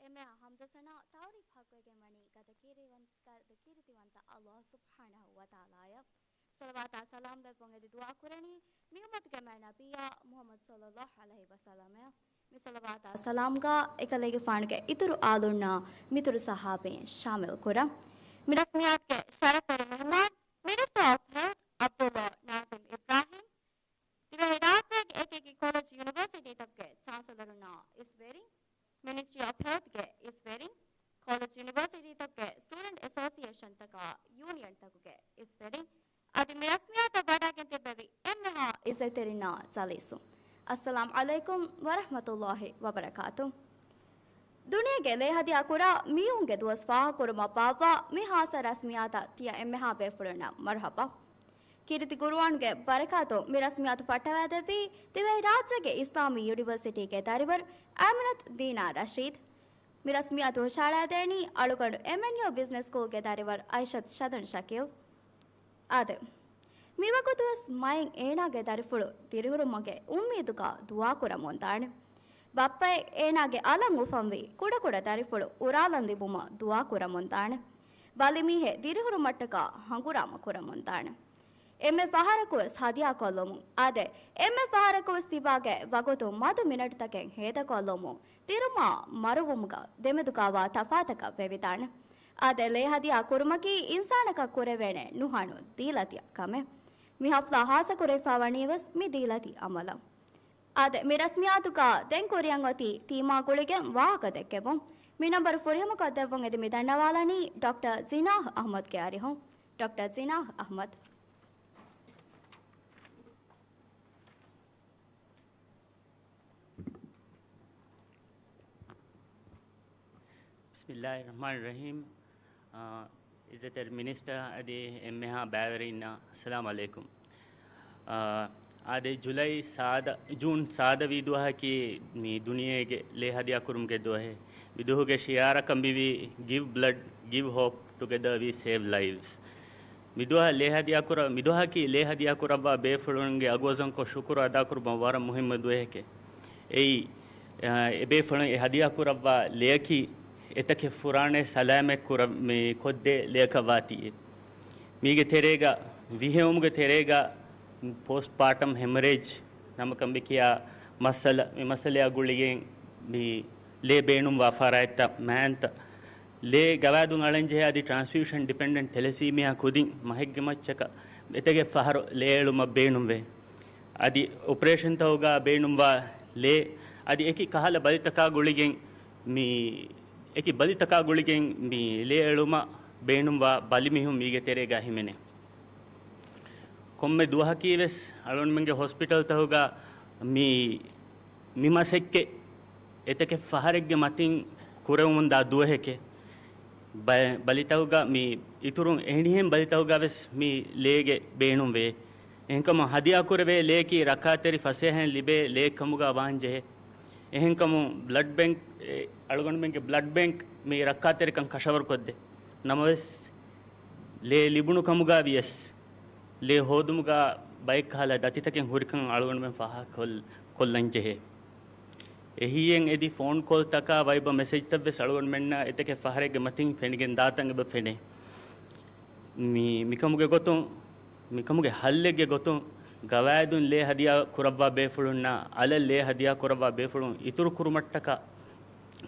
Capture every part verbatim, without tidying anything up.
އެންމެހާ ޙަމްދު ސަނާ ތަޢުރީފް ޙައްޤުވެގެން ވަނީ ގަދަ ކީރިތިވަން-، ގަދަ ކީރިތިވަންތަ ﷲ ސުބްޙާނަހޫ ވަތަޢާލާއަށް. ޞަލަވާތާ ސަލާމް ދެއްވުން އެދި ދުޢާ ކުރަނީ، މި އުއްމަތުގެ މާތް ނަބިއްޔާ މުޙައްމަދު ޞައްލައްލާހު ޢަލައިހި ވަސައްލަމައަށް. މި ޞަލަވާތާ ސަލާމްގަ އެކަލޭގެފާނުގެ އިތުރު އާލުންނާ މިތުރު ޞަޙާބީން ޝާމިލް ކުރަން. މި ރަސްމިއްޔާތުގެ ޝަރަފުވެރި މެހުމާން، މިނިސްޓަރ އޮފް ހެލްތް ޢަބްދުﷲ ނާޒިމް އިބްރާހީމް، ދިވެހިރާއްޖޭގެ އެކިއެކި ކޮލެޖް ޔުނިވަރސިޓީތަކުގެ ޗާންސެލަރުންނާ އިސްވެރިން، މިނިސްޓްރީ އޮފް ހެލްތްގެ އިސްވެރިން، ކޮލެޖް ޔުނިވަރސިޓީތަކުގެ ސްޓޫޑެންޓް އެސޯސިއޭޝަންތަކާ ޔޫނިއަންތަކުގެ އިސްވެރިން، އަދި މި ރަސްމިއްޔާތަށް ވަޑައިގެން ތިއްބެވި އެންމެހާ އިއްޒަތްތެރިންނާ ޖަލީސުން، އައްސަލާމް ޢަލައިކުމް ވަރަޙްމަތުﷲ ވަބަރަކާތު. ދުނިޔޭގެ ލޭހަދިޔާ ކުރާ މީހުންގެ ދުވަސް ފާހަގަކުރުމަށް ބާއްވާ މި ޚާއްޞަ ރަސްމިއްޔާތަށް ތިޔަ އެންމެހާ ބޭފުޅުންނަށް މަރުޙަބާ. ކީރިތި ޤުރުއާންގެ ބަރަކާތުން މި ރަސްމިއްޔާތު ފައްޓަވައިދެއްވީ ދިވެހިރާއްޖޭގެ އިސްލާމީ ޔުނިވަރސިޓީގެ ދަރިވަރު އަމިނަތު ދީނާ ރަޝީދު. މި ރަސްމިއްޔާތު ހުށަހަޅައިދޭނީ އަޅުގަނޑު އެމްއެންޔޫ ބިޒްނަސް ސްކޫލްގެ ދަރިވަރު އައިޝަތު ޝަދުން ޝަކީލް. އާދެ، މިވަގުތުވެސް މައިން އޭނާގެ ދަރިފުޅު ދިރިހުރުމުގެ އުއްމީދުގަ ދުޢާކުރަމުންދާނެ. ބައްޕައެއް އޭނާގެ އަލަށް އުފަންވި ކުޑަކުޑަ ދަރިފުޅު އުރާލަން ލިބުމަށް ދުޢާކުރަމުންދާނެ. ބަލިމީހެއް ދިރިހުރުމަށްޓަކާ ހަނގުރާމަ ކުރަމުންދާނެ. އެންމެ ފަހަރަކުވެސް ހަދިޔާކޮށްލުމުން، އާދެ، އެންމެ ފަހަރަކުވެސް ތިބާގެ ވަގުތު މަދު މިނެޓުތަކެއް ހޭދަކޮށްލުމުން، ދިރުމާ މަރުވުމުގަ ދެމެދުގަވާ ތަފާތަކަށް ވެވިދާނެ. އާދެ، ލޭ ހަދިޔާ ކުރުމަކީ އިންސާނަކަށް ކުރެވޭނެ ނުހަނު ދީލަތި ކަމެއް. މި ޙަފްލާ ޚާއްޞަކުރެވިފައިވަނީވެސް މި ދީލަތި އަމަލަށް. އާދެ، މި ރަސްމިއްޔާތުގަ ދެން ކުރިއަށް އޮތީ ތީމާ ގުޅިގެން ވާހަކަ ދެއްކެވުން. މި ނަންބަރު ފުރިހަމަކޮށްދެއްވުން އެދި މި ދަންނަވާލަނީ ޑޮކްޓަރ ޒިނާހް އަޙްމަދުގެ އަރިހުން. ޑޮކްޓަރ ޒިނާހް އަޙްމަދު. ބިސްމިއްލާހި ރަޙްމާނި ރަޙީމް. އާ، އިއްޒަތްތެރި މިނިސްޓަރ އަދި އެންމެހާ ބައިވެރިންނަށް އައްސަލާމް ޢަލައިކުމް. އާ، އާދެ، ޖުލައި ސާދަ، ޖޫން ސާދަ ވީ ދުވަހަކީ މި ދުނިޔޭގެ ލޭ ހަދިޔާ ކުރުމުގެ ދުވަހެއް. މި ދުވަހުގެ ޝިޢާރަކަށް މިވީ Give blood, give hope, together we save lives. މިދުވަހަށް ލޭ ހަދިޔާ ކުރ-، މިދުވަހަކީ ލޭ ހަދިޔާ ކުރައްވާ ބޭފުޅުންގެ އަގުވަޒަންކޮށް ޝުކުރު އަދާކުރުމަށް ވަރަށް މުހިއްމު ދުވަހެކޭ. އެއީ، އާ، އެ ބޭފުޅުން އެ ހަދިޔާ ކުރައްވާ ލެޔަކީ އެތަކެއް ފުރާނައެއް ސަލާމަތް ކުރަ-، މި ކޮށްދޭ ލެޔަކަށް ވާތީ. މީގެ ތެރޭގަ، ވިހެއުމުގެ ތެރޭގަ ޕޯސްޓް ޕާޓަމް ހެމަރޭޖް ނަމަކަށް މި ކިޔާ މައްސަލަ، މި މައްސަލަޔާ ގުޅިގެން މި ލޭ ބޭނުންވާ ފަރާތްތައް މާންތައް، ލޭ ގަވާއިދުން އަޅަންޖެހޭ އަދި ޓްރާންސްފިއުޝަން ޑިޕެންޑެންޓް ތެލެސީމިއާ ކުދިން މަހެއްގެ މައްޗަކަށް އެތަކެއް ފަހަރު ލޭ އެޅުމަށް ބޭނުންވޭ. އަދި އޮޕަރޭޝަންތަކުގަ ބޭނުންވާ ލޭ، އަދި އެކި ކަހަލަ ބަލިތަކާ ގުޅިގެން މި، އެކި ބަލިތަކާ ގުޅިގެން މި ލޭ އެޅުމަށް ބޭނުންވާ ބަލިމީހުން މީގެ ތެރޭގަ ހިމެނޭ. ކޮންމެ ދުވަހަކީވެސް އަޅުގަނޑުމެންގެ ހޮސްޕިޓަލްތަކުގަ މި، މި މަސައްކަތް އެތަކެއް ފަހަރެއްގެ މަތިން ކުރެވެމުންދާ ދުވަހެކޭ. ބަ-، ބަލިތަކުގަ މި އިތުރުން އެހެނިހެން ބަލިތަކުގަވެސް މި ލޭގެ ބޭނުންވޭ. އެހެންކަމުން ހަދިޔާ ކުރެވޭ ލެޔަކީ ރައްކާތެރި ފަސޭހައިން ލިބޭ ލެޔެއް ކަމުގަ ވާންޖެހޭ. އެހެންކަމުން ބްލަޑް ބެންކް، އެ، އަޅުގަނޑުމެންގެ ބްލަޑް ބެންކް މި ރައްކާތެރިކަން ކަށަވަރުކޮށްދޭ. ނަމަވެސް، ލޭ ލިބުނު ކަމުގަ ވިޔަސް، ލޭ ހޯދުމުގަ ބައެއް ކަހަލަ ދަތިތަކެއް ހުރިކަން އަޅުގަނޑުމެން ފާހަގަކޮށް-، ކޮށްލަންޖެހޭ. އެހީއެއް އެދި ފޯން ކޯލްތަކާ ވައިބަ މެސެޖްތައްވެސް އަޅުގަނޑުމެންނަށް އެތަކެއް ފަހަރެއްގެ މަތިން ފެނިގެން ދާތަން އެބަ ފެނޭ. މި-، މިކަމުގެ ގޮތުން، މިކަމުގެ ހައްލެއްގެ ގޮތުން ގަވާއިދުން ލޭ ހަދިޔާ ކުރައްވާ ބޭފުޅުންނާ އަލަށް ލޭ ހަދިޔާ ކުރައްވާ ބޭފުޅުން އިތުރު ކުރުމަށްޓަކާ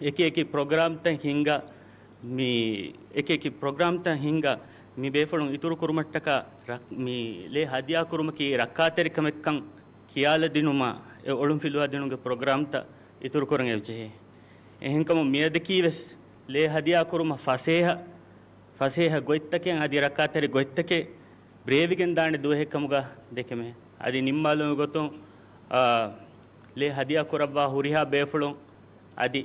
އެކި އެކި ޕްރޮގްރާމްތައް ހިންގާ، މި އެކި އެކި ޕްރޮގްރާމްތައް ހިންގާ، މި ބޭފުޅުން އިތުރު ކުރުމަށްޓަކާ ރަ-، މި ލޭ ހަދިޔާ ކުރުމަކީ ރައްކާތެރިކަމެއްކަން ކިޔާލަދިނުމަށް އެ އޮޅުންފިލުވާދިނުމުގެ ޕްރޮގްރާމްތައް އިތުރުކުރަން އެއްޗެހޭ. އެހެންކަމުން މިއަދަކީވެސް ލޭ ހަދިޔާ ކުރުމަށް ފަސޭހަ، ފަސޭހަ ގޮތްތަކެއް އަދި ރައްކާތެރި ގޮތްތަކެއް ބްރޭވިގެން ދާނެ ދުވަހެއް ކަމުގަ ދެކެމެ. އަދި ނިންމާލުމުގެ ގޮތުން، އާ، ލޭ ހަދިޔާ ކުރައްވާ ހުރިހާ ބޭފުޅުން އަދި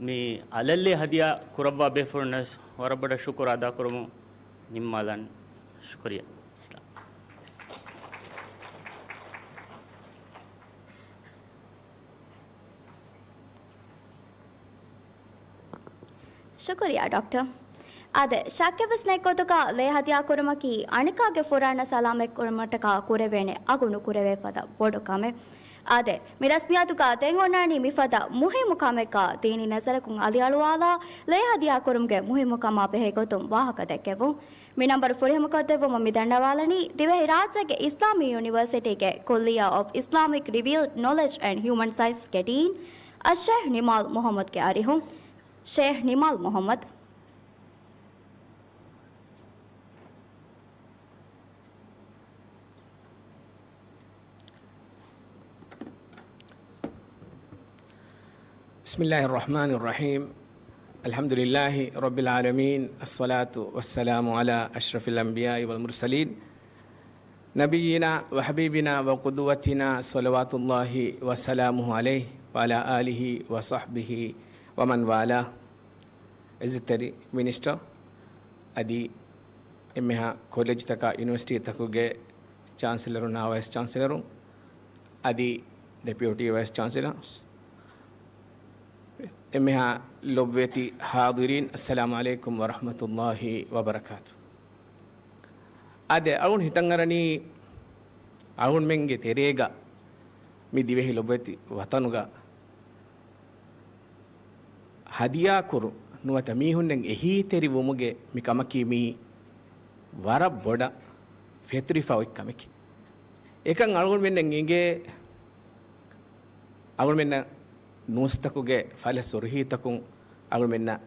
މި އަލަށް ލޭ ހަދިޔާ ކުރައްވާ ބޭފުޅުންނަށް ވަރަށް ބޮޑަށް ޝުކުރު އަދާކުރަމުން ނިންމާލަން. ޝުކުރިއްޔާ. ޝުކުރިއްޔާ ޑޮކްޓަރ. އާދެ، ޝައްކެއްވެސް ނެތް ގޮތަކަށް ލޭ ހަދިޔާ ކުރުމަކީ އަނެކާގެ ފުރާނަ ސަލާމަތް ކުރުމަށްޓަކާ ކުރެވޭނެ އަގު ނުކުރެވޭ ފަދަ ބޮޑު ކަމެއް. އާދެ، މި ރަސްމިއްޔާތުގަ ދެން އޮންނާނީ މިފަދަ މުހިއްމު ކަމެއްގަ ދީނީ ނަޒަރަކުން އަލިއަޅުވާލާ، ލޭ ހަދިޔާކުރުމުގެ މުހިއްމުކަމާ ބެހޭ ގޮތުން ވާހަކަ ދެއްކެވުން. މި ނަންބަރު ފުރިހަމަކޮށްދެއްވުމަށް މި ދަންނަވާލަނީ ދިވެހިރާއްޖޭގެ އިސްލާމީ ޔުނިވަރސިޓީގެ ކުއްލިއްޔާ އޮފް އިސްލާމިކް ރިވިއުލްޑް ނޮލެޖް އެންޑް ހިއުމަން ސައިންސްގެ ޑީން އައްޝޭހް ނިމާލް މުހައްމަދުގެ އަރިހުން. ޝޭހް ނިމާލް މުހައްމަދު. بسم الله الرحمن الرحيم. الحمد لله رب العالمين. الصلاة والسلام على أشرف الأنبياء والمرسلين. نبينا وحبيبنا وقدوتنا صلوات الله وسلامه عليه وعلى آله وصحبه ومن والاه. އިއްޒަތްތެރި މިނިސްޓަރު އަދި އެންމެހާ ކޮލެޖްތަކާ ޔުނިވަރސިޓީތަކުގެ ޗާންސެލަރުންނާ ވައިސް ޗާންސެލަރުން އަދި ޑެޕިއުޓީ ވައިސް ޗާންސެލަރު، އެންމެހާ ލޮބުވެތި ހާޟިރީން، އައްސަލާމު ޢަލައިކުމް ވަރަޙްމަތުﷲި ވަބަރަކާތު. އާދެ، އަޅުން ހިތަށް އަރަނީ އަޅުންމެންގެ ތެރޭގަ މި ދިވެހި ލޮބުވެތި ވަތަނުގަ ހަދިޔާކުރު ނުވަތަ މީހުންނެއް އެހީތެރިވުމުގެ މި ކަމަކީ މީ ވަރަށް ބޮޑަށް ފެތުރިފަ އޮތް ކަމެކޭ. އެކަން އަޅުގަނޑުމެންނަށް އެނގޭ، އަޅުގަނޑުމެންނަށް ނޫސްތަކުގެ ފަލަ ސުރުހީތަކުން އަޅުގަނޑުމެންނަށް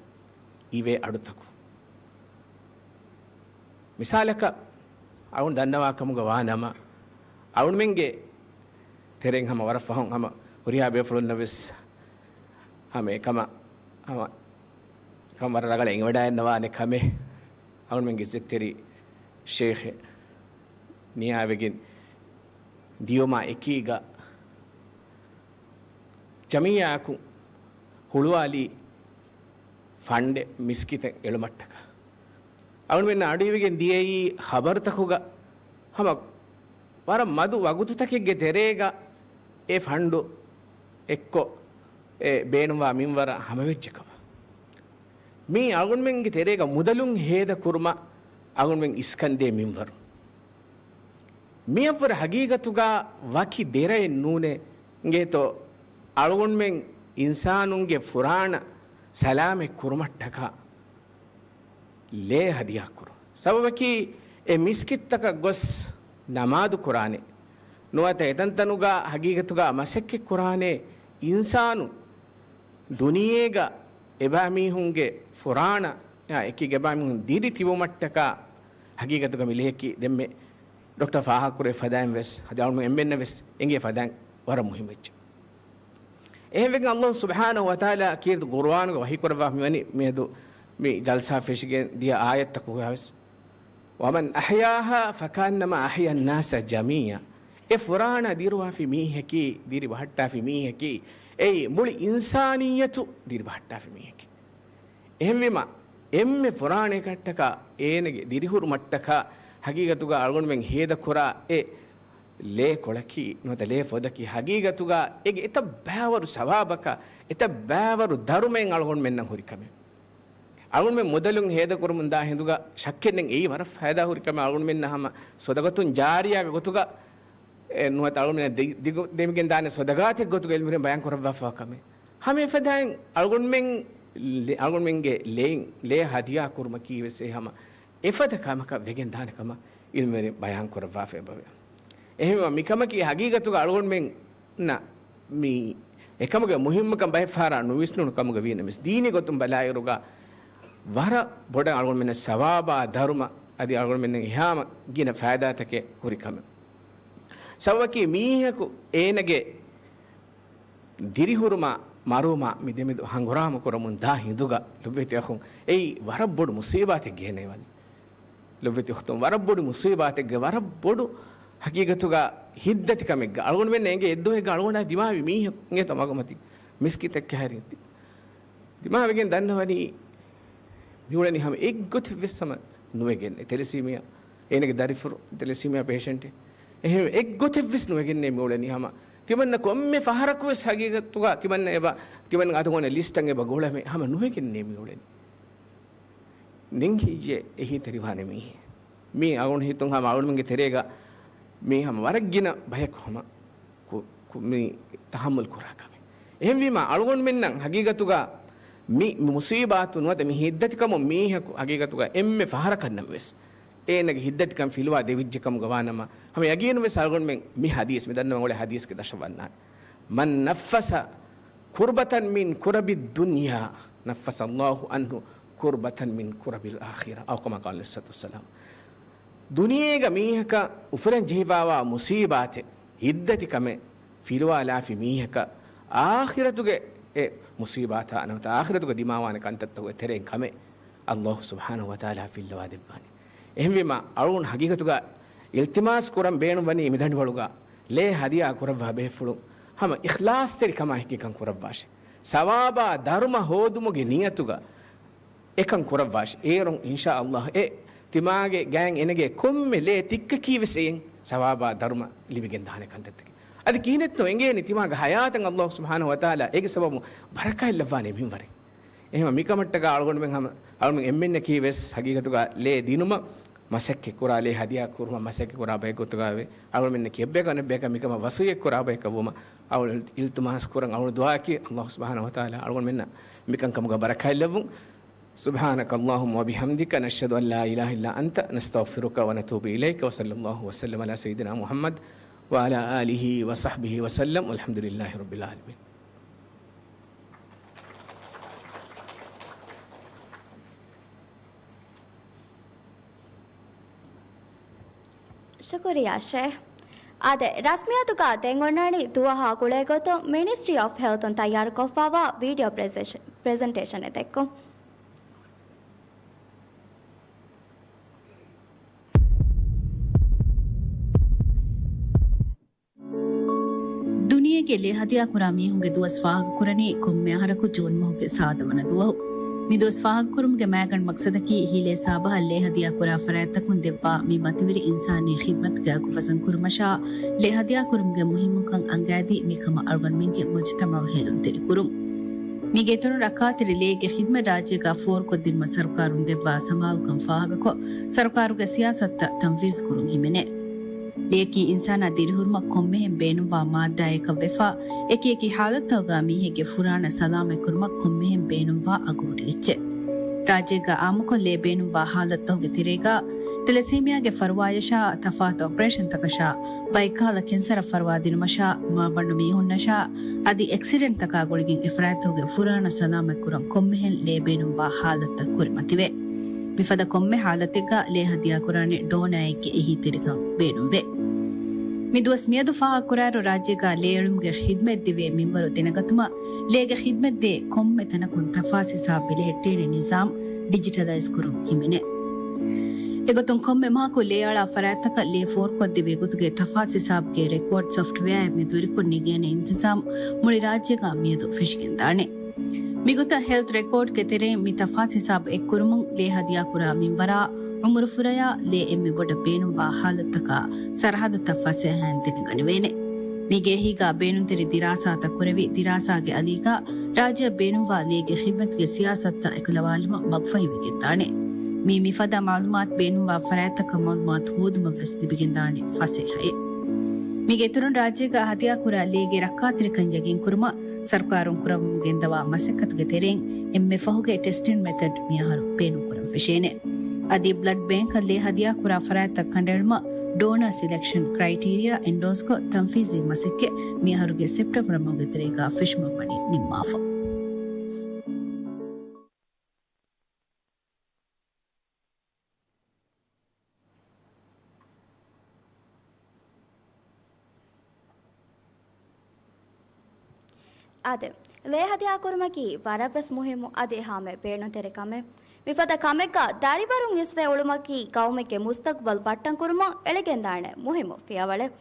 އިވޭ އަޑުތަކު. މިސާލަކަށް، އަޅުން ދަންނަވާ ކަމުގަ ވާނަމަ، އަޅުންމެންގެ ތެރެއިން ހަމަ ވަރަށް ފަހުން ހަމަ ހުރިހާ ބޭފުޅުންނަށް ވެސް ހަމަ އެކަމަށް ހަމަ ކަމަށް ވަރަށް ރަނގަޅަށް އެނގިވަޑައިގަންނަވާނެ ކަމެއް، އަޅުންމެންގެ އިއްޒަތްތެރި ޝޭޚެއް ނިޔާވެގެން ދިޔުމާ އެކީގަ ޖަމިއްޔާއަކުން ހުޅުވާލީ ފަންޑެއް މިސްކިތަށް އެޅުމަށްޓަކާ. އަޅުގަނޑުމެންނަށް އަޑުއިވިގެން ދިޔައީ ޚަބަރުތަކުގަ ހަމަ ވަރަށް މަދު ވަގުތުތަކެއްގެ ތެރޭގަ އެ ފަންޑު އެއްކޮށް އެ ބޭނުންވާ މިންވަރަށް ހަމަވެއްޖެ ކަމަށް. މީ އަޅުގަނޑުމެންގެ ތެރޭގަ މުދަލުން ހޭދަ ކުރުމަށް އަޅުގަނޑުމެން އިސްކަންދޭ މިންވަރު. މިއަށްވުރެ ހަގީގަތުގަ ވަކި ދެރައެއް ނޫނޭ އިނގޭތޯ އަޅުގަނޑުމެން އިންސާނުންގެ ފުރާނަ ސަލާމަތް ކުރުމަށްޓަކާ ލޭ ހަދިޔާ ކުރުން. ސަބަބަކީ އެ މިސްކިތްތަކަށް ގޮސް ނަމާދު ކުރާނެ ނުވަތަ އެތަންތަނުގަ ހަގީގަތުގަ މަސައްކަތް ކުރާނެ އިންސާނު ދުނިޔޭގަ އެބައިމީހުންގެ ފުރާނަ އެކީ އެބައިމީހުން ދިރި ތިބުމަށްޓަކާ ހަގީގަތުގަ މި ލޭކީ ދެންމެ ޑޮކްޓަރ ފާހަގަކުރެއްވި ފަދައިން ވެސް ހަދާނު އެންމެންނަށް ވެސް އެނގޭ ފަދައިން ވަރަށް މުހިންމު އެއްޗެއް. އެހެންވެގެން ﷲ ސުބްޙާނަހޫ ވަތަޢާލާ ކީރިތި ޤުރުއާނުގަ ވަޙީކުރައްވާފަ މިވަނީ މިއަދު މި ޖަލްސާ ފެށިގެން ދިޔަ އާޔަތްތަކުގަ ވެސް، وَمَنْ أَحْيَاهَا فَكَأَنَّمَا أَحْيَا النَّاسَ جَمِيعًا. އެ ފުރާނަ ދިރުވާފި މީހަކީ، ދިރި ބަހައްޓާފި މީހަކީ، އެއީ މުޅި އިންސާނިއްޔަތު ދިރި ބަހައްޓާފި މީހަކީ. އެހެންވީމަ، އެންމެ ފުރާނައަކަށްޓަކާ އޭނަގެ ދިރިހުރުމަށްޓަކާ ހަގީގަތުގަ އަޅުގަނޑުމެން ހޭދަކުރާ އެ ލޭ ކޮޅަކީ ނުވަތަ ލޭ ފޮދަކީ ހަގީގަތުގަ އޭގެ އެތައް ބައިވަރު ސަވާބަކަށް، އެތައް ބައިވަރު ދަރުމައެއް އަޅުގަނޑުމެންނަށް ހުރި ކަމެއް. އަޅުގަނޑުމެން މުދަލުން ހޭދަކުރަމުންދާ ހިނދުގަ ޝައްކެއް ނެތް އެއީ ވަރަށް ފައިދާ ހުރި ކަމެއް. އަޅުގަނޑުމެންނަށް ހަމަ ސޮދަގަތުން ޖާރިޔާގެ ގޮތުގަ އެ ނުވަތަ އަޅުގަނޑުމެން ދި-، ދިގު ދެމިގެން ދާނެ ސޮދަގާތެއް ގޮތުގަ އިލްމުވެރިން ބަޔާން ކުރައްވާފަ ކަމެއް. ހަމަ އެފަދައިން އަޅުގަނޑުމެން ލެ-، އަޅުގަނޑުމެންގެ ލެއިން، ލޭ ހަދިޔާ ކުރުމަކީ ވެސް އެ ހަމަ އެފަދަ ކަމަކަށް ވެގެން ދާނެ ކަމަށް އިލްމުވެރިން ބަޔާން ކުރައްވާފަ އެބަވޭ. އެހެންވީމަ މިކަމަކީ ހަގީގަތުގަ އަޅުގަނޑުމެންނަށް މި އެކަމުގެ މުހިއްމުކަން ބައެއް ފަހަރަށް ނުވިސްނުނު ކަމުގަ ވީނަމަވެސް، ދީނީ ގޮތުން ބަލާއިރުގަ ވަރަށް ބޮޑަށް އަޅުގަނޑުމެންނަށް ސަވާބާ ދަރުމަ އަދި އަޅުގަނޑުމެންނަށް އެހާމަ ގިނަ ފައިދާތަކެއް ހުރި ކަމެއް. ސަބަބަކީ މީހަކު އޭނަގެ ދިރިހުރުމާ މަރުވުމާ މި ދެމެދު ހަނގުރާމަ ކުރަމުން ދާ ހިނދުގަ ލޮބުވެތި އަޚުން އެއީ ވަރަށް ބޮޑު މުސީބާތެއްގެ ހެނައިވަނީ. ލޮބުވެތި އުޚްތުން، ވަރަށް ބޮޑު މުސީބާތެއްގެ، ވަރަށް ބޮޑު ހަގީގަތުގަ ހިތްދަތިކަމެއްގަ އަޅުގަނޑުމެން އެނގޭ އެއްދުވަހެއްގަ އަޅުގަނޑާ ދިމާވި މީހެއް އެތަ މަގުމަތި މިސްކިތެއް ކަހަރި ދިމާވެގެން ދަންނަވަނީ މިއުޅެނީ ހަމަ އެއްގޮތެއްވެސް ހަމަ ނުވެގެން ތެލެސީމިއާ، އޭނަގެ ދަރިފުޅު ތެލެސީމިއާ ޕޭޝަންޓެއް. އެހެން އެއްގޮތެއްވެސް ނުވެގެންނޭ މިއުޅެނީ ހަމަ. ތިމަންނަ ކޮންމެ ފަހަރަކުވެސް ހަގީގަތުގަ ތިމަންނަ އެބަ، ތިމަން އަތުގަ އޮންނަ ލިސްޓަށް އެބަ ގުޅަމޭ ހަމަ ނުވެގެންނޭ މިއުޅެނީ. ނެން ހިއްޔޭ އެހީތެރިވާނެ މީހެއް. މީ އަޅުގަނޑު ހިތުން ހަމަ އަޅުގަނޑުމެންގެ ތެރޭގަ މީ ހަމަ ވަރަށް ގިނަ ބަޔަކު ހަމަ ކު-، މި ތަޙައްމަލް ކުރާ ކަމެއް. އެހެންވީމާ، އަޅުގަނޑުމެންނަށް ހަގީގަތުގަ މި މުޞީބާތު ނުވަތަ މި ހިއްދަތިކަމުން މީހަކު ހަގީގަތުގަ އެންމެ ފަހަރަކަށް ނަމަވެސް، އޭނަގެ ހިއްދަތިކަން ފިލުވާ ދެވިއްޖެ ކަމުގަ ވާނަމަ، ހަމަ ޔަގީނުން ވެސް އަޅުގަނޑުމެން މި ޙަދީޘް، މި ދަންނަވަން އުޅޭ ޙަދީޘްގެ ދަށަށް ވަންނާނެ. من نفس كربة من كرب الدنيا نفس الله عنه كربة من كرب الآخرة، أو كما قال عليه الصلاة والسلام. ދުނިޔޭގަ މީހަކަށް އުފުލަން ޖެހިފައިވާ މުޞީބާތެއް، ހިއްދަތި ކަމެއް ފިލުވާލާފި މީހަކަށް، އާޚިރަތުގެ އެ މުޞީބާތާ ނުވަތަ އާޚިރަތުގަ ދިމާވާނެ ކަންތައްތަކުގެ ތެރެއިން ކަމެއް ﷲ ސުބްޙާނަހޫ ވަތަޢާލާ ފިއްލަވާ ދެއްވާނެ. އެހެންވީމާ، އަޅުގަނޑު ހަގީގަތުގަ އިލްތިމާސް ކުރަން ބޭނުންވަނީ މި ދަނޑިވަޅުގަ ލޭ ހަދިޔާ ކުރައްވާ ބޭފުޅުން ހަމަ އިޚްލާޞްތެރިކަމާ ހެއްކިކަން ކުރައްވާށޭ. ސަވާބާ ދަރުމަ ހޯދުމުގެ ނިޔަތުގަ އެކަން ކުރައްވާށި. އޭރުން އިންޝާﷲ އެ ތިމާގެ ގައިން އެނެގޭ ކޮންމެ ލޭ ތިއްކަކީ ވެސް އެއިން ސަވާބާ ދަރުމަ ލިބިގެން ދާނެ ކަންތައްތަކެއް. އަދި ކިހިނެއްތޯ އެނގޭނީ ތިމާގެ ޙަޔާތަށް ﷲ ސުބްޙާނަހޫ ވަތަޢާލާ އޭގެ ސަބަބުން ބަރަކާތް ލައްވާނެ މިންވަރެއް. އެހެންވީމަ މިކަމަށްޓަކާ އަޅުގަނޑުމެން ހަމަ، އަޅުގަނޑުމެން އެންމެންނަކީ ވެސް ހަގީގަތުގަ ލޭ ދިނުމަށް މަސައްކަތް ކުރާ، ލޭ ހަދިޔާ ކުރުމަށް މަސައްކަތް ކުރާ ބައެއް ގޮތުގައި ވޭ. އަޅުގަނޑުމެންނަކީ އެއްބަޔަކަށް އަނެއްބަޔަކަށް މިކަމަށް ވަޞިއްޔަތް ކުރާ ބަޔަކަށް ވުމަށް އަޅުގަނޑު އިލްތިމާސް ކުރަން. އަޅުގަނޑު ދުޢާއަކީ ﷲ ސުބްޙާނަހޫ ވަތަޢާލާ އަޅުގަނޑުމެންނަށް މިކަންކަމުގަ ބަރަކާތް ލެއްވުން. سبحانك اللهم وبحمدك، نشهد أن لا إله إلا أنت، نستغفرك ونتوب إليك، وصلى الله وسلم على سيدنا محمد وعلى آله وصحبه وسلم، والحمد لله رب العالمين. ޝުކުރިއްޔާ ޝޭޚް. އާދެ، ރަސްމިއްޔާތުގަ ދެން އޮންނާނީ ދުވަހާ ގުޅޭ ގޮތުން މިނިސްޓްރީ އޮފް ހެލްތުން ތައްޔާރުކޮށްފައިވާ ވީޑިއޯ ޕްރެޒެންޓޭޝަ-، ޕްރެޒެންޓޭޝަނެއް ދެއްކުން. ދުނިޔޭގެ ލޭ ހަދިޔާކުރާ މީހުންގެ ދުވަސް ފާހަގަކުރަނީ ކޮންމެ އަހަރަކު ޖޫން މަހުގެ ސާދަވަނަ ދުވަހު. މި ދުވަސް ފާހަގަކުރުމުގެ މައިގަނޑު މަގްސަދަކީ ހީލޭ ސާބަހަށް ލޭ ހަދިޔާކުރާ ފަރާތްތަކުން ދެއްވާ މި މަތިވެރި އިންސާނީ ޚިދްމަތުގެ އަގު ވަޒަންކުރުމަށާ، ލޭ ހަދިޔާކުރުމުގެ މުހިއްމުކަން އަންގައިދީ މިކަމަށް އަޅުގަނޑުމެންގެ މުޖުތަމަޢު ހޭލުންތެރިކުރުން. މީގެ އިތުރުން ރައްކާތެރި ލޭގެ ޚިދްމަތް ރާއްޖޭގަ ފޯރުކޮށްދިނުމަށް ސަރުކާރުން ދެއްވާ ސަމާލުކަން ފާހަގަކޮށް، ސަރުކާރުގެ ސިޔާސަތުތައް ތަންފީޒުކުރުން ހިމެނޭ. ލެޔަކީ އިންސާނާ ދިރިހުރުމަށް ކޮންމެހެން ބޭނުންވާ މާއްދާއަކަށް ވެފަ، އެކިއެކި ޙާލަތްތަކުގަ މީހެއްގެ ފުރާނަ ސަލާމަތްކުރުމަށް ކޮންމެހެން ބޭނުންވާ އަގުހުރި އެއްޗެއް. ރާއްޖޭގަ އާއްމުކޮށް ލޭ ބޭނުންވާ ޙާލަތްތަކުގެ ތެރޭގަ، ތެލެސީމިއާގެ ފަރުވާޔަށާ، ތަފާތު އޮޕަރޭޝަންތަކަށާ، ބައިކަހަލަ ކެންސަރަށް ފަރުވާދިނުމަށާ، މާބަނޑު މީހުންނަށާ، އަދި އެކްސިޑެންޓްތަކާ ގުޅިގެން އެފަރާތްތަކުގެ ފުރާނަ ސަލާމަތްކުރަން ކޮންމެހެން ލޭ ބޭނުންވާ ޙާލަތްތައް ކުރިމަތިވޭ. މިފަދަ ކޮންމެ ޙާލަތެއްގަ ލޭ ހަދިޔާކުރާނެ ޑޯނާއެއްގެ އެހީތެރިކަން ބޭނުންވޭ. މި ދުވަސް މިއަދު ފާހަގަކުރާއިރު، ރާއްޖޭގަ ލޭ އެޅުމުގެ ޚިދްމަތް ދެވޭ މިންވަރު ދެނެގަތުމަށް، ލޭގެ ޚިދްމަތްދޭ ކޮންމެ ތަނަކުން ތަފާސް ހިސާބު ބެލެހެއްޓޭނެ ނިޒާމް ޑިޖިޓަލައިޒް ކުރުން ހިމެނޭ. އެގޮތުން ކޮންމެ މަހަކު ލޭ އަޅާ ފަރާތްތަކަށް ލޭ ފޯރުކޮށްދެވޭ ގޮތުގެ ތަފާސް ހިސާބުގެ ރެކޯޑް ސޮފްޓްވެއާއެއް މެދުވެރިކޮށް ނެގޭނެ އިންތިޒާމް މުޅި ރާއްޖޭގަ މިއަދު ފެށިގެންދާނެ. މިގޮތަށް ހެލްތް ރެކޯޑްގެ ތެރެއިން މި ތަފާސް ހިސާބު އެއްކުރުމުން، ލޭ ހަދިޔާކުރާ މިންވަރާ، އުމުރުފުރަޔާ، ލޭ އެންމެ ބޮޑަށް ބޭނުންވާ ޙާލަތްތަކާ ސަރަހަދުތައް ފަސޭހައިން ދެނެގަނެވޭނެ. މީގެ އެހީގަ ބޭނުންތެރި ދިރާސާތައް ކުރެވި، ދިރާސާގެ އަލީގަ ރާއްޖެއަށް ބޭނުންވާ ލޭގެ ޚިދްމަތުގެ ސިޔާސަތުތައް އެކުލަވާލުމަށް މަގުފަހިވެގެންދާނެ. މީ މިފަދަ މަޢުލޫމާތު ބޭނުންވާ ފަރާތްތަކަށް މަޢުލޫމާތު ހޯދުމަށް ވެސް ލިބިގެންދާނެ ފަސޭހައެއް. މީގެ އިތުރުން ރާއްޖޭގަ ހަދިޔާކުރާ ލޭގެ ރައްކާތެރިކަން ޔަގީންކުރުމަށް ސަރުކާރުން ކުރަމުން ގެންދަވާ މަސައްކަތުގެ ތެރެއިން އެންމެ ފަހުގެ ޓެސްޓިން މެތަޑް މިއަހަރު ބޭނުންކުރަން ފެށޭނެ. އަދި ބްލަޑް ބޭންކަށް ލޭ ހަދިޔާކުރާ ފަރާތްތައް ކަނޑައެޅުމަށް ޑޯނާ ސިލެކްޝަން ކްރައިޓީރިއާ އެންޑޯސްކޮށް، ތަންފީޒީ މަސައްކަތް މިއަހަރުގެ ސެޕްޓެމްބަރ މަހުގެ ތެރޭގަ ފެށުމަށް ވަނީ ނިންމާފަ. އާދެ، ލޭ ހަދިޔާކުރުމަކީ ވަރަށްވެސް މުހިއްމު އަދި އެހާމެ ބޭނުންތެރި ކަމެއް. މިފަދަ ކަމެއްގަ ދަރިވަރުން އިސްވެ އުޅުމަކީ ގައުމެއްގެ މުސްތަގުބަލް ބައްޓަން ކުރުމަށް އެޅިގެންދާނެ މުހިއްމު ފިޔަވަޅެއް.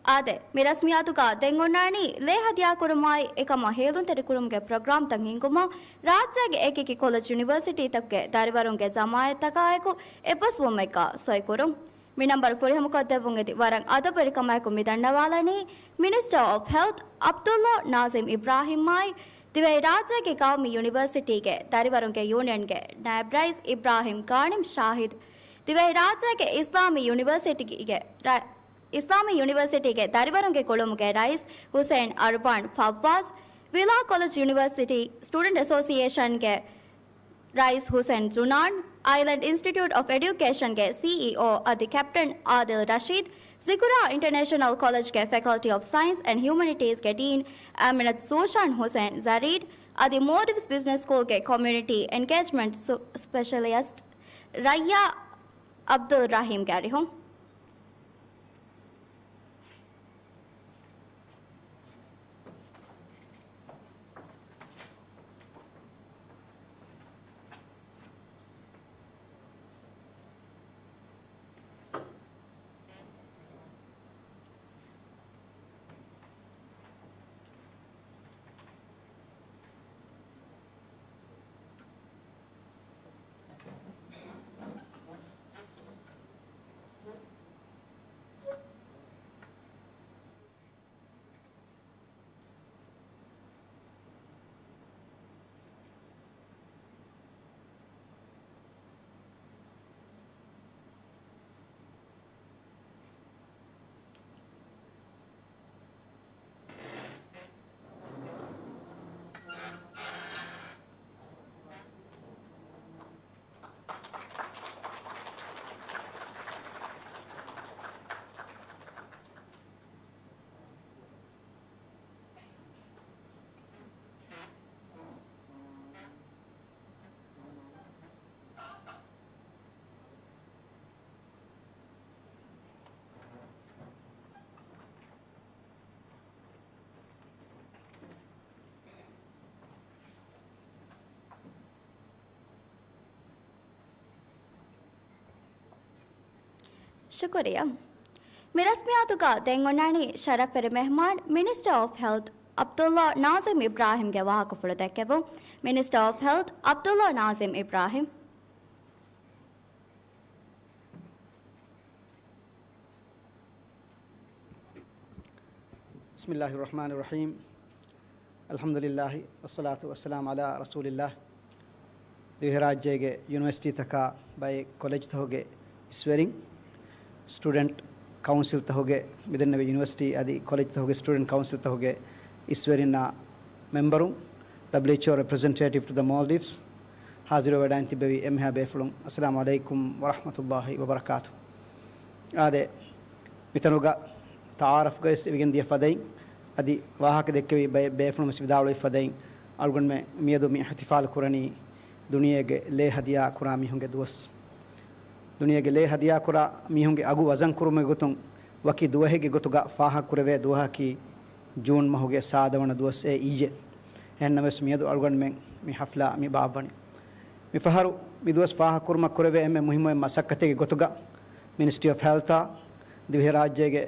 އާދެ، މި ރަސްމިއްޔާތުގަ ދެން އޮންނާނީ ލޭ ހަދިޔާކުރުމާއި އެކަމަށް ހޭލުންތެރިކުރުމުގެ ޕްރޮގްރާމްތައް ހިންގުމަށް ރާއްޖޭގެ އެކިއެކި ކޮލެޖް ޔުނިވަރސިޓީތަކުގެ ދަރިވަރުންގެ ޖަމާއަތްތަކާއެކު އެއްބަސްވުމެއްގަ ސޮއިކުރުން. މި ނަންބަރު ފުރިހަމަކޮށްދެއްވުން އެދި ވަރަށް އަދަބުވެރިކަމާއެކު މި ދަންނަވާލަނީ މިނިސްޓަރ އޮފް ހެލްތް ޢަބްދުﷲ ނާޒިމް އިބްރާހިމްއާއި ދިވެހިރާއްޖޭގެ ގައުމީ ޔުނިވަރސިޓީގެ ދަރިވަރުންގެ ޔޫނިއަންގެ ނައިބް ރައީސް އިބްރާހިމް ގާނިމް ޝާހިދު، ދިވެހިރާއްޖޭގެ އިސްލާމީ ޔުނިވަރސިޓީގެ ރަ-، އިސްލާމީ ޔުނިވަރސިޓީގެ ދަރިވަރުންގެ ކުޅުމުގެ ރައީސް ހުސެން އަރުބާން ފައްވާޒް، ވިލާ ކޮލެޖް ޔުނިވަރސިޓީ ސްޓޫޑެންޓް އެސޯސިއޭޝަންގެ ރައީސް ހުސެން ޖުނާން، އައިލެންޑް އިންސްޓިޓިއުޓް އޮފް އެޑިއުކޭޝަންގެ ސީއީއޯ އަދި ކެޕްޓަން އާދިލް ރަޝީދް، ޒިކުރާ އިންޓަރނޭޝަނަލް ކޮލެޖްގެ ފެކަލްޓީ އޮފް ސައިންސް އެންޑް ހިއުމެނިޓީޒްގެ ޑީން އަމިނަތު ޒޫޝާން ހުސެން ޒަރީޑް އަދި މޯލްޑިވްސް ބިޒްނަސް ސްކޫލްގެ ކޮމިއުނިޓީ އެންގޭޖްމަންޓް ސު-، ސްޕެޝަލިސްޓް ރައްޔާ އަބްދުލް ރަހީމްގެ އަރިހުން. ޝުކުރިއްޔާ. މި ރަސްމިއްޔާތުގަ ދެން އޮންނާނީ ޝަރަފްވެރި މެހްމާން، މިނިސްޓަރ އޮފް ހެލްތް ޢަބްދުﷲ ނާޒިމް އިބްރާހިމްގެ ވާހަކަފުޅު ދެއްކެވުން. މިނިސްޓަރ އޮފް ހެލްތް ޢަބްދުﷲ ނާޒިމް އިބްރާހިމް. بسم الله الرحمن الرحيم. الحمد لله والصلاة والسلام على رسول الله. ދިވެހިރާއްޖޭގެ ޔުނިވަރސިޓީތަކާ ބައެއް ކޮލެޖްތަކުގެ އިސްވެރިން، ސްޓޫޑެންޓް ކައުންސިލްތަކުގެ، މިދެންނެވި ޔުނިވަރސިޓީ އަދި ކޮލެޖްތަކުގެ ސްޓޫޑެންޓް ކައުންސިލްތަކުގެ އިސްވެރިންނާ މެމްބަރުން، W H O representative to the Maldives، ހާޒިރުވެވަޑައިން ތިއްބެވި އެންމެހާ ބޭފުޅުން، އައްސަލާމު ޢަލައިކުމް ވަރަޙްމަތުﷲ ވަބަރަކާތު. އާދެ، މިތަނުގަ ތަޢާރަފްގައި ވެސް އެވިގެން ދިޔަ ފަދައިން، އަދި ވާހަކަ ދެއްކެވި ބައެއް ބޭފުޅުން ވެސް ވިދާޅުވި ފަދައިން، އަޅުގަނޑުމެން މިއަދު މި އިޙްތިފާލު ކުރަނީ ދުނިޔޭގެ ލޭ ހަދިޔާ ކުރާ މީހުންގެ ދުވަސް. ދުނިޔޭގެ ލޭ ހަދިޔާ ކުރާ މީހުންގެ އަގު ވަޒަން ކުރުމުގެ ގޮތުން ވަކި ދުވަހެއްގެ ގޮތުގަ ފާހަގަކުރެވޭ ދުވަހަކީ ޖޫން މަހުގެ ސާދަ ވަނަ ދުވަސް އެ އިއްޔެ. އެހެންނަމަވެސް މިއަދު އަޅުގަނޑުމެން މި ޙަފްލާ މި ބާއްވަނީ. މިފަހަރު މި ދުވަސް ފާހަގަކުރުމަށް ކުރެވޭ އެންމެ މުހިއްމު އެއް މަސައްކަތެއްގެ ގޮތުގަ މިނިސްޓްރީ އޮފް ހެލްތާ، ދިވެހިރާއްޖޭގެ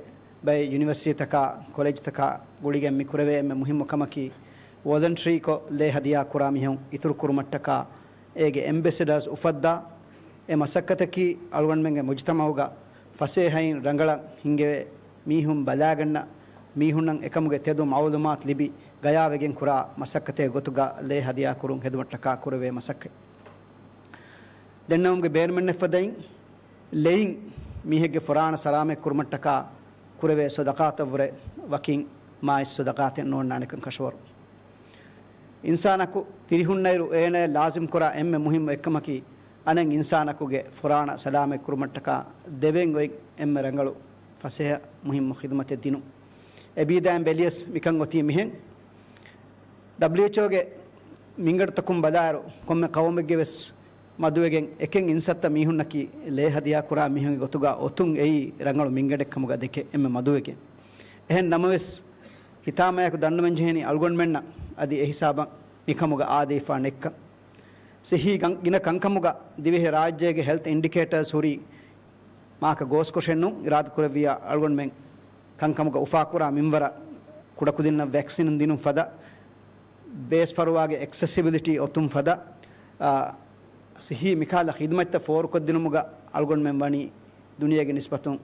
ބައެއް ޔުނިވަރސިޓީތަކާ ކޮލެޖްތަކާ ގުޅިގެން މި ކުރެވޭ އެންމެ މުހިއްމު ކަމަކީ، ވޮލަންޓަރީކޮށް ލޭ ހަދިޔާ ކުރާ މީހުން އިތުރު ކުރުމަށްޓަކާ އޭގެ އެމްބެސެޑާސް އުފައްދާ، އެ މަސައްކަތަކީ އަޅުގަނޑުމެންގެ މުޖުތަމަޢުގަ ފަސޭހައިން ރަނގަޅަށް ހިންގެވޭ މީހުން ބަލާގަންނަ މީހުންނަށް އެކަމުގެ ތެދު މަޢުލޫމާތު ލިބި ގަޔާވެގެން ކުރާ މަސައްކަތެއް ގޮތުގަ ލޭ ހަދިޔާ ކުރުން ހެދުމަށްޓަކާ ކުރެވޭ މަސައްކަތް. ދެންނެވުމުގެ ބޭނުމެއްނެތް ފަދައިން، ލެއިން މީހެއްގެ ފުރާނަ ސަލާމަތް ކުރުމަށްޓަކާ ކުރެވޭ ސަދަޤާތަށްވުރެ ވަކިން މާތް ސަދަޤާތެއް ނޯންނާނެކަން ކަށަވަރު. އިންސާނަކު ތިރިހުންނައިރު އޭނަޔަށް ލާޒިމްކުރާ އެންމެ މުހިއްމު އެއްކަމަކީ، އަނެއް އިންސާނަކުގެ ފުރާނަ ސަލާމަތް ކުރުމަށްޓަކާ ދެވެން އޮތް އެންމެ ރަނގަޅު ފަސޭހަ މުހިއްމު ޚިދުމަތެއް ދިނުން. އެބީދާއިން ބެލިޔަސް މިކަން އޮތީ މިހެން. ޑަބްލިއުއެޗްއޯގެ މިންގަނޑުތަކުން ބަލާއިރު، ކޮންމެ ޤައުމެއްގެ ވެސް މަދުވެގެން އެކެއް އިންސައްތަ މީހުންނަކީ ލޭ ހަދިޔާ ކުރާ މީހުންގެ ގޮތުގަ އޮތުން އެއީ ރަނގަޅު މިންގަނޑެއް ކަމުގަ ދެކެ އެންމެ މަދުވެގެން. އެހެން ނަމަވެސް، ހިތާމަޔަކު ދަންނަވަންޖެހެނީ އަޅުގަނޑުމެންނަށް އަދި އެހިސާބަށް މިކަމުގަ އާދެވިފާ ނެތްކަން. ސިއްހީ ގަން-، ގިނަ ކަންކަމުގަ ދިވެހި ރާއްޖޭގެ ހެލްތް އިންޑިކޭޓާސް ހުރީ މާކަ ގޯސްކޮށެއްނު އިރާދަކުރެއްވިއްޔާ އަޅުގަނޑުމެން ކަންކަމުގަ އުފާކުރާ މިންވަރަށް ކުޑަކުދިންނަށް ވެކްސިން ދިނުން ފަދަ، ބޭސްފަރުވާގެ އެކްސެސިބިލިޓީ އޮތުން ފަދަ، އާ، ސިއްހީ މިކަހަލަ ޚިދުމަތްތައް ފޯރުކޮށްދިނުމުގަ އަޅުގަނޑުމެން ވަނީ ދުނިޔޭގެ ނިސްބަތުން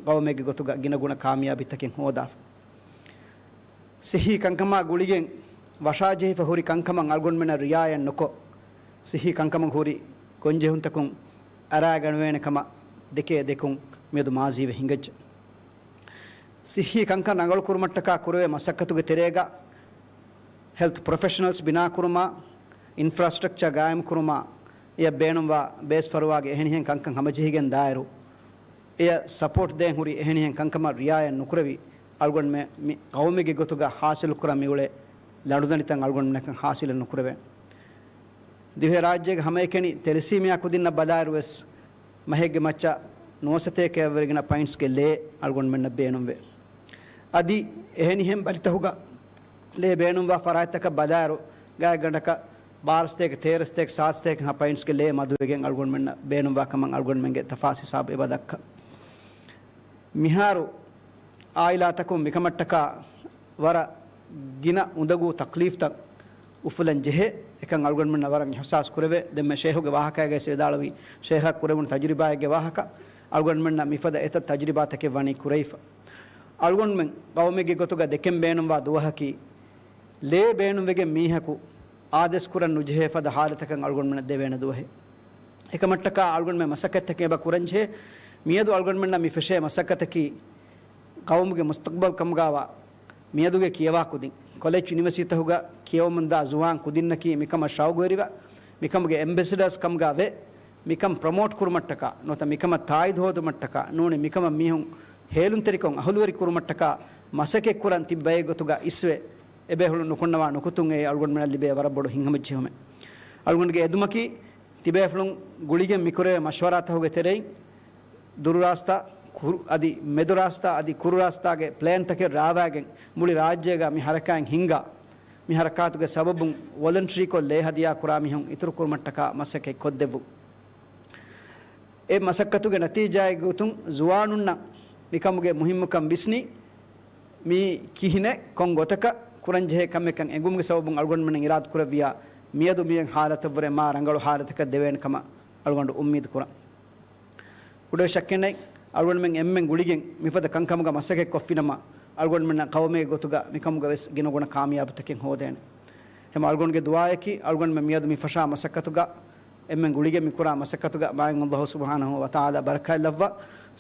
ގައުމެއްގެ ގޮތުގަ ގިނަގުނަ ކާމިޔާބީތަކެއް ހޯދާފަ. ސިއްހީ ކަންކަމާ ގުޅިގެން ވަށާޖެހިފަ ހުރި ކަންކަމަށް އަޅުގަނޑުމެންނަށް ރިއާޔަތް ނުކޮށް، ސިއްހީ ކަންކަމުގަ ހުރި ގޮންޖެހުންތަކުން އަރާގަނެވޭނެ ކަމަށް ދެކޭ ދެކުން މިއަދު މާޒީވެ ހިނގައްޖެ. ސިއްހީ ކަންކަން ރަނގަޅުކުރުމަށްޓަކާ ކުރެވޭ މަސައްކަތުގެ ތެރޭގަ، ހެލްތު ޕްރޮފެޝަނަލްސް ބިނާކުރުމާ، އިންފްރާސްޓްރަކްޗާ ގާއިމްކުރުމާ، އެޔަށް ބޭނުންވާ ބޭސް ފަރުވާގެ އެހެނިހެން ކަންކަން ހަމަޖެހިގެން ދާއިރު، އެޔަށް ސަޕޯޓް ދޭން ހުރި އެހެނިހެން ކަންކަމަށް ރިއާޔަތް ނުކުރެވި، އަޅުގަނޑުމެން މި ގައުމެއްގެ ގޮތުގަ ހާސިލުކުރަން މިއުޅޭ ލަނޑުދަނޑިތައް އަޅުގަނޑުމެންނަކަށް ހާސިލެއް ނުކުރެވޭ. ދިވެހިރާއްޖޭގެ ހަމައެކަނި ތެލެސީމިއާ ކުދިންނަށް ބަލާއިރުވެސް، މަހެއްގެ މައްޗަށް ނުވަސަތޭކައަށްވެރިގަން ޕައިންޓްސްގެ ލޭ އަޅުގަނޑުމެންނަށް ބޭނުންވޭ. އަދި އެހެނިހެން ބަލިތަކުގަ ލޭ ބޭނުންވާ ފަރާތްތަކަށް ބަލާއިރު، ގާތްގަނޑަކަށް ބާރަ ސަތޭކަ، ތޭރަ ސަތޭކަ، ސާތް ސަތޭކަ ހަ ޕައިންޓްސްގެ ލޭ މަދުވެގެން އަޅުގަނޑުމެންނަށް ބޭނުންވާ ކަމަށް އަޅުގަނޑުމެންގެ ތަފާސް ހިސާބު އެބަ ދައްކަން. މިހާރު އާއިލާތަކުން މިކަމަށްޓަކާ ވަރަށް ގިނަ އުނދަގޫ ތަކްލީފްތައް އުފުލަން ޖެހޭ. އެކަން އަޅުގަނޑުމެންނަށް ވަރަށް އިހުސާސް ކުރެވޭ. ދެންމެ ޝޭހުގެ ވާހަކައިގައި ވިދާޅުވި، ޝޭހަށް ކުރެވުނު ތަޖުރިބާއެއްގެ ވާހަކަ، އަޅުގަނޑުމެންނަށް މިފަދަ އެތައް ތަޖުރިބާތަކެއް ވަނީ ކުރެވިފަ. އަޅުގަނޑުމެން ގައުމެއްގެ ގޮތުގަ ދެކެން ބޭނުންވާ ދުވަހަކީ، ލޭ ބޭނުންވެގެން މީހަކު އާދޭސް ކުރަން ނުޖެހޭ ފަދަ ހާލަތަކަށް އަޅުގަނޑުމެންނަށް ދެވޭނެ ދުވަހެއް. އެކަމަށްޓަކާ އަޅުގަނޑުމެން މަސައްކަތްތަކެއް އެބަ ކުރަންޖެހޭ. މިއަދު އަޅުގަނޑުމެންނަށް މި ފެށޭ މަސައްކަތަކީ، ގައުމުގެ މުސްތަޤްބަލް ކަމުގާވާ، މިއަދުގެ ކިޔަވާ ކުދިން، ކޮލެޖް ޔުނިވަރސިޓީތަކުގަ ކިޔަވަމުންދާ ޒުވާން ކުދިންނަކީ މިކަމަށް ޝައުގުވެރިވެ، މިކަމުގެ އެމްބެސެޑާސް ކަމުގާ ވެ، މިކަން ޕްރޮމޯޓް ކުރުމަށްޓަކާ ނުވަތަ މިކަމަށް ތާއީދު ހޯދުމަށްޓަކާ ނޫނީ މިކަމަށް މީހުން ހޭލުންތެރިކޮށް އަހުލުވެރި ކުރުމަށްޓަކާ މަސައްކަތް ކުރަން ތިބި ބައެއް ގޮތުގަ އިސްވެ، އެބޭފުޅުން ނުކުންނަވާ ނުކުތުން އެއީ އަޅުގަނޑުމެންނަށް ލިބޭ ވަރަށް ބޮޑު ހިތްހަމަޖެހުމެއް. އަޅުގަނޑުގެ އެދުމަކީ، ތިބޭފުޅުން ގުޅިގެން މިކުރެވޭ މަޝްވަރާތަކުގެ ތެރެއިން، ދުރު ރާސްތާ، ކުރު، އަދި މެދު ރާސްތާ، އަދި ކުރު ރާސްތާގެ ޕްލޭންތަކެއް ރާވާގެން، މުޅި ރާއްޖޭގަ މި ހަރަކާތް ހިންގާ، މި ހަރަކާތުގެ ސަބަބުން ވޮލަންޓަރީކޮށް ލޭ ހަދިޔާ ކުރާ މީހުން އިތުރު ކުރުމަށްޓަކާ މަސައްކަތް ކޮށްދެއްވުން. އެ މަސައްކަތުގެ ނަތީޖާއެއްގެ ގޮތުން ޒުވާނުންނަށް މިކަމުގެ މުހިއްމުކަން ވިސްނި، މީ ކިހިނެއް ކޮން ގޮތަކަށް ކުރަންޖެހޭ ކަމެއްކަން އެނގުމުގެ ސަބަބުން އަޅުގަނޑުމެން އިރާދަ ކުރެއްވިޔާ، މިއަދު މިއޮތް ހާލަތަށްވުރެ މާ ރަނގަޅު ހާލަތަކަށް ދެވޭނެ ކަމަށް އަޅުގަނޑު އުއްމީދު ކުރަން. ކުޑަވެސް ޝައްކެއްނެތް، އަޅުގަނޑުމެން އެންމެން ގުޅިގެން މިފަދަ ކަންކަމުގަ މަސައްކަތް ކޮށްފިނަމަ، އަޅުގަނޑުމެންނަށް ޤައުމެއްގެ ގޮތުގަ މިކަމުގަ ވެސް ގިނަގުނަ ކާމިޔާބުތަކެއް ހޯދޭނެ. ހަމަ އަޅުގަނޑުގެ ދުޢާއަކީ، އަޅުގަނޑުމެން މިއަދު މި ފަށާ މަސައްކަތުގަ، އެންމެން ގުޅިގެން މިކުރާ މަސައްކަތުގަ މާތް ﷲ ސުބްޙާނަހޫ ވަތަޢާލާ ބަރަކާތްލައްވާ،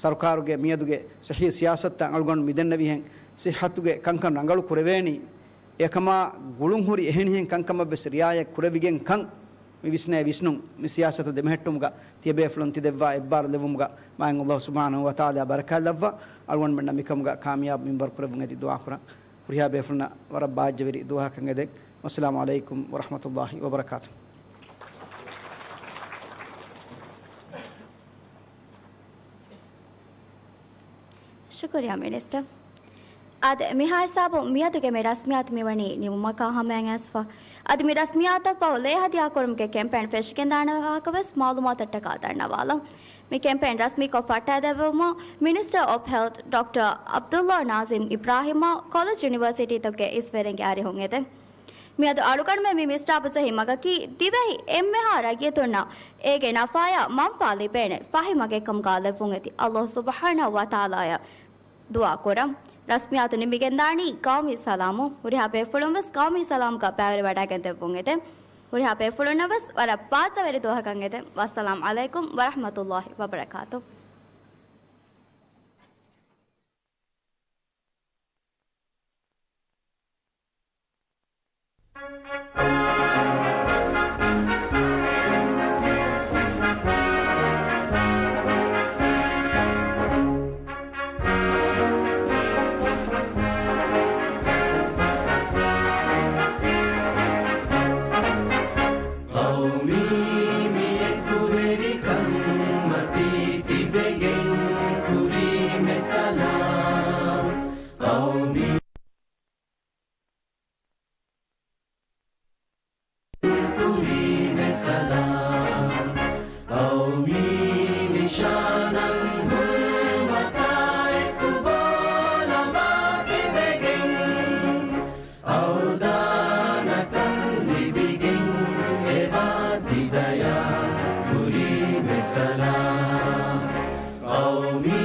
ސަރުކާރުގެ މިއަދުގެ ޞަޙީޙު ސިޔާސަތުތައް އަޅުގަނޑު މިދެންނެވިހެން، ޞިއްޙަތުގެ ކަންކަން ރަނގަޅު ކުރެވޭނީ، އެކަމާ ގުޅުންހުރި އެހެނިހެން ކަންކަމަށްވެސް ރިޢާޔަތް ކުރެވިގެންކަން މި ވިސްނޭ ވިސްނުން މި ސިޔާސަތު ދެމެހެއްޓުމުގަ ތިޔަބޭފުޅުން ތިދެއްވާ އެއްބާރު ލެއްވުމުގަ މާތް ﷲ ސުބްޙާނަހޫ ވަތަޢާލާ ބަރަކާތްލައްވާ، އަޅުގަނޑުމެންނަށް މިކަމުގަ ކާމިޔާބު މިންވަރު ކުރެއްވުން އެދި ދުޢާ ކުރަން. ހުރިހާ ބޭފުޅުންނަށް ވަރަށް ބާއްޖަވެރި ދުވަހަކަށް އެދެން. ވައްސަލާމު ޢަލައިކުމް ވަރަޙްމަތުﷲ ވަބަރަކާތުހު. ޝުކުރިއްޔާ މިނިސްޓަރ. އާދެ، މިހާ ހިސާބުން މިއަދުގެ މި ރަސްމިއްޔާތު މިވަނީ ނިމުމަކާ ހަމަޔަށް އައިސްފަ. އަދި މި ރަސްމިއްޔާތަށްފަހު ލޭ ހަދިޔާކުރުމުގެ ކެމްޕޭން ފެށިގެންދާނެ ވާހަކަވެސް މަޢުލޫމާތަށްޓަކާ ދަންނަވާލަން. މި ކެމްޕޭން ރަސްމީކޮށް ފައްޓައިދެއްވުމަށް މިނިސްޓަރ އޮފް ހެލްތް ޑޮކްޓަރ ޢަބްދުﷲ ނާޒިމް އިބްރާހިމްއާ ކޮލެޖް ޔުނިވަރސިޓީތަކުގެ އިސްވެރިންގެ އަރިހުން އެދެން. މިއަދު އަޅުގަނޑުމެން މި މިސްރާބު ޖެހި މަގަކީ، ދިވެހި އެންމެހާ ރައްޔިތުންނަށް އޭގެ ނަފާޔާ މަންފާ ލިބޭނެ ފަހި މަގެއް ކަމުގަ ލެއްވުން އެދި، ﷲ ސުބްޙާނަހޫ ވަތަޢާލާއަށް ދުޢާ ކުރަން. ރަސްމިއްޔާތު ނިމިގެންދާނީ ޤައުމީ ސަލާމުން. ހުރިހާ ބޭފުޅުން ވެސް ޤައުމީ ސަލާމްގަ ބައިވެރިވަޑައިގެން ދެއްވުން އެދެން. ހުރިހާ ބޭފުޅުންނަށް ވެސް ވަރަށް ބާއްޖަވެރި ދުވަހަކަށް އެދެން. ވައްސަލާމް ޢަލައިކުމް ވަރަޙްމަތުﷲ ވަބަރަކާތުހު. ޤައުމީ މި އެކުވެރިކަން މަތީ ތިބެގެން ކުރީމެ ސަލާމް. ޤައުމީ ކުރީމެ ސަލާމް. ޤައުމީ ނިޝާނަށް ހުރުމަތާ އެކު ބޯލަމާ ތިބެގެން އަވަދާނަކަން ލިބިގެން އެބާ ތި ދަޔާ ކުރީމެ ސަލާމް. ޤައުމީ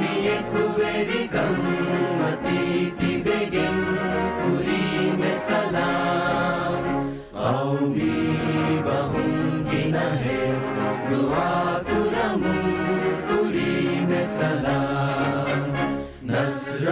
މި އެކުވެރިކަން މަތީ ތިބެގެން ކުރީމެ ސަލާމް. ޤައުމީ ބަހުން ގިނަހެއް ދުޢާ ކުރަމުން ކުރީމެ ސަލާމް. ނަޞްރު